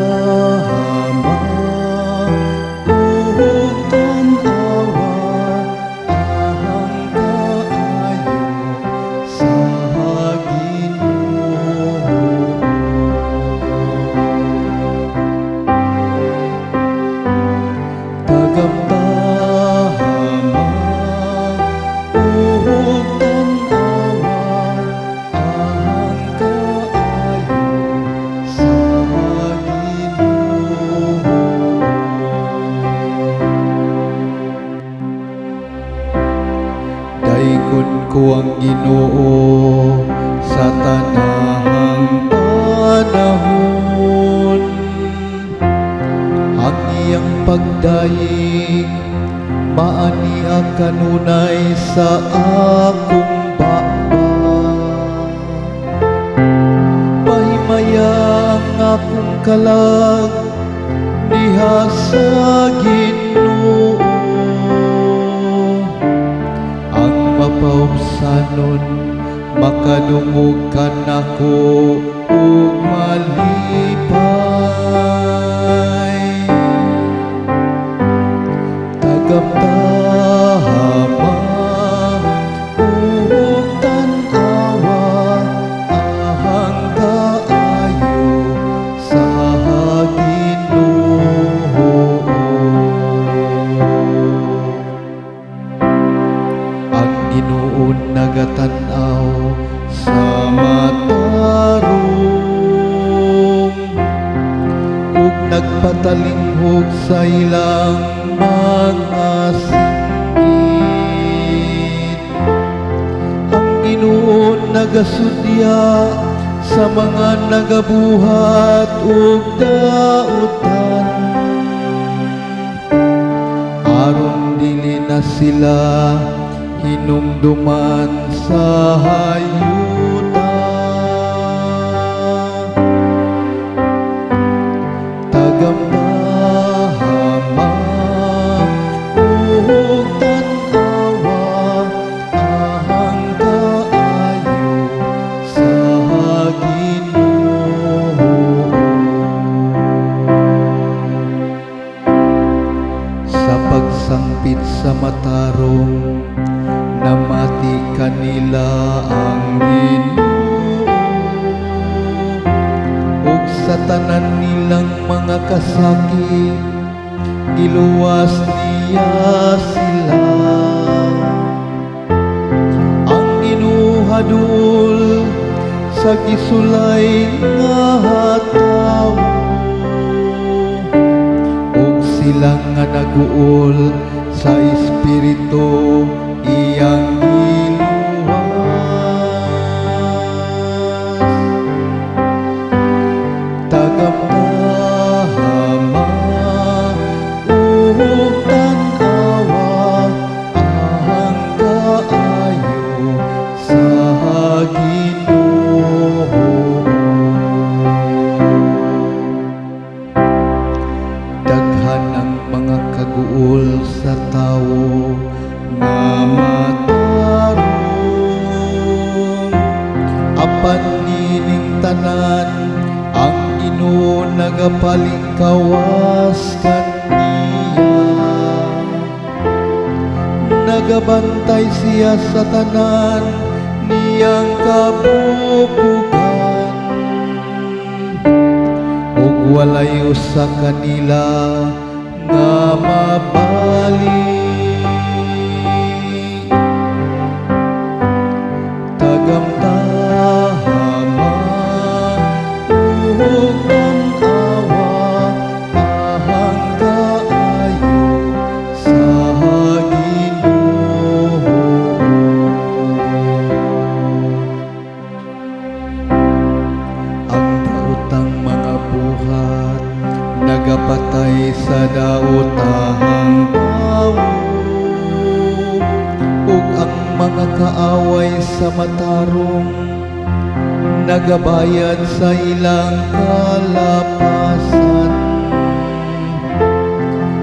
Tagamtama ug tan-awa ahang kaayo sa Ginoo. Tagamtama ug tan-awa ahang kaayo sa Ginoo. Daygon ko ang Ginoo sa tanang panahon. Ang iyang pagdayeg maania kanunay sa akong baba. Pahimaya ang akong kalag diha sa Ginoo. Ang mapaubsanon makadungog kanako ug malipay. Tagamtama ug tan-awa ahang kaayo sa Ginoo. Ang Ginoo nagatan-aw sa matarong ug nagpatalinghog sa ilang mga singgit. Ang Ginoo nagasudya sa mga nagabuhat og dautan, aron dili na sila hinumduman sa hayuta. Tagamtama ug tan-awa ahang kaayo sa Ginoo. Sa pagsangpit sa matarong, namati kanila ang Ginoo, ug sa tanan nilang mga kasakit giluwas niya sila. Ang Ginoo haduol sa gisulay nga tawo, ug sila nga naguol sa espiritu iyang giluwas. Tagamtama ug tan-awa ahang kaayo sa Ginoo. Daghan ang mga kaguol sa tawo nga matarong, apan nining tanan ang Ginoo nagapalingkawas kaniya. Nagabantay siya sa tanan niyang kabukugan, ug walay usa kanila nga mabali. Tagamtama ug tan-awa ahang kaayo sa Ginoo. Ang daotang mga buhat nagapatay sa daotahang tawo, ug ang mga kaaway sa matarong Nagabayad sa ilang kalapasan.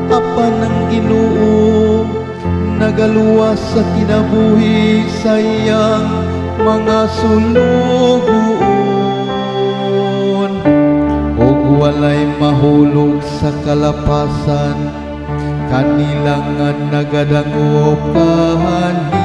Apan ang Ginoo nagaluwas sa kinabuhi sa iyang mga sulugoon ug walay mahulog sa kalapasan kanila nga nagadangop kanila.